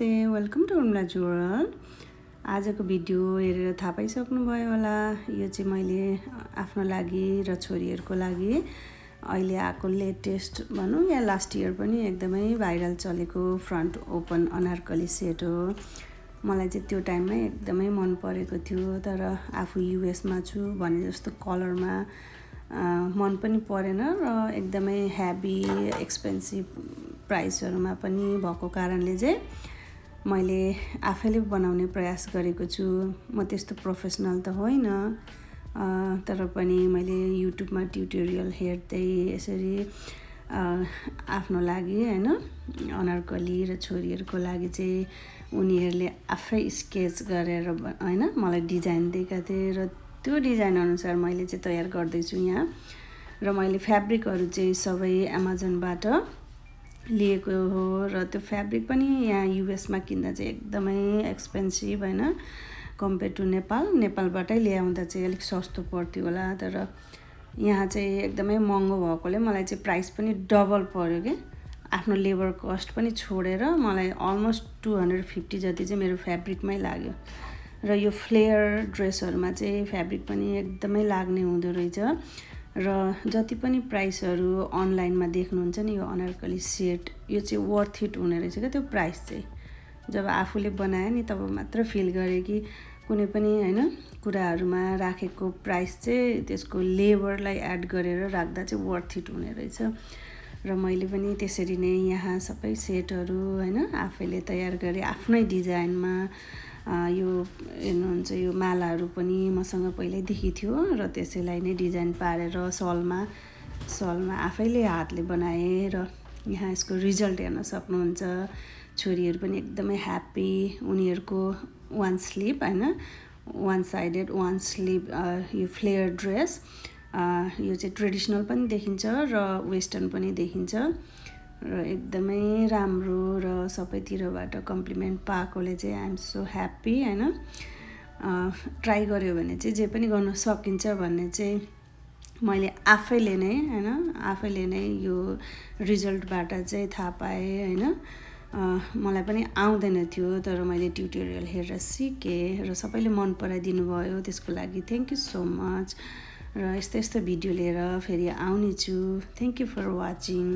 Welcome to Urmila जुरल। आजको video हेरेर थाहा पाइसक्नुभयो होला। यो चाहिँ मैले आफ्नो लागि र छोरीहरूको लागि अहिले आएको लेटेस्ट भनौँ या लास्ट इयर पनि एकदमै भाइरल चलेको फ्रन्ट ओपन अनारकली सेट हो। मलाई चाहिँ त्यो टाइममै एकदमै मन परेको थियो, तर आफू युएसमा छु भने जस्तो कलरमा मन पनि परेन र एकदमै हेभी एक्सपेन्सिभ प्राइसहरूमा पनि भएको कारणले चाहिँ मैले आफैले बनाउने प्रयास गरेको छु। म त्यस्तो प्रोफेसनल त होइन, तर पनि मैले युट्युबमा ट्युटोरियल हेर्दै यसरी आफ्नो लागि होइन अनारकली र छोरीहरूको लागि चाहिँ उनीहरूले आफै स्केच गरेर होइन मलाई डिजाइन दिएका थिए र त्यो डिजाइन अनुसार मैले चाहिँ तयार गर्दैछु यहाँ। र मैले फ्याब्रिकहरू चाहिँ सबै एमाजोनबाट लिएको हो र त्यो फ्याब्रिक पनि यहाँ युएसमा किन्दा चाहिँ एकदमै एक्सपेन्सिभ होइन, कम्पेयर टु नेपालबाटै ल्याउँदा चाहिँ अलिक सस्तो पर्थ्यो होला, तर यहाँ चाहिँ एकदमै महँगो भएकोले मलाई चाहिँ प्राइस पनि डबल पर्यो कि। आफ्नो लेबर कस्ट पनि छोडेर मलाई अलमोस्ट 250 जति चाहिँ मेरो फ्याब्रिकमै लाग्यो। र यो फ्लेयर ड्रेसहरूमा चाहिँ फ्याब्रिक पनि एकदमै लाग्ने हुँदो रहेछ। र जति पनि प्राइसहरू अनलाइनमा देख्नुहुन्छ नि यो अनारकली सेट, यो चाहिँ वर्थ इट हुने रहेछ क्या। त्यो प्राइस चाहिँ जब आफूले बनायो नि तब मात्र फिल गरेँ कि कुनै पनि होइन कुराहरूमा राखेको प्राइस चाहिँ त्यसको लेबरलाई एड गरेर राख्दा चाहिँ वर्थ इट हुने रहेछ। र मैले पनि त्यसरी नै यहाँ सबै सेटहरू होइन आफैले तयार गरेँ आफ्नै डिजाइनमा। यो हेर्नुहुन्छ यो मालाहरू पनि मसँग पहिल्यैदेखि थियो र त्यसैलाई नै डिजाइन पारेर सलमा आफैले हातले बनाएँ र यहाँ यसको रिजल्ट हेर्न सक्नुहुन्छ। छोरीहरू पनि एकदमै ह्याप्पी। उनीहरूको वान स्लिभ होइन वान साइडेड वान स्लिभ यो फ्लेयर ड्रेस, यो चाहिँ ट्रेडिसनल पनि देखिन्छ र वेस्टर्न पनि देखिन्छ र एकदमै राम्रो र सबैतिरबाट कम्प्लिमेन्ट पाएकोले चाहिँ आइ एम सो ह्याप्पी होइन। ट्राई गर्यो भने चाहिँ जे पनि गर्न सकिन्छ भन्ने चाहिँ मैले आफैले नै यो रिजल्टबाट चाहिँ थाहा पाएँ होइन। मलाई पनि आउँदैन थियो, तर मैले ट्युटोरियल हेरेर सिकेँ र सबैले मन पराइदिनु भयो, त्यसको लागि थ्याङ्क यू सो मच। र यस्तो भिडियो लिएर फेरि आउने छु। Thank you for watching.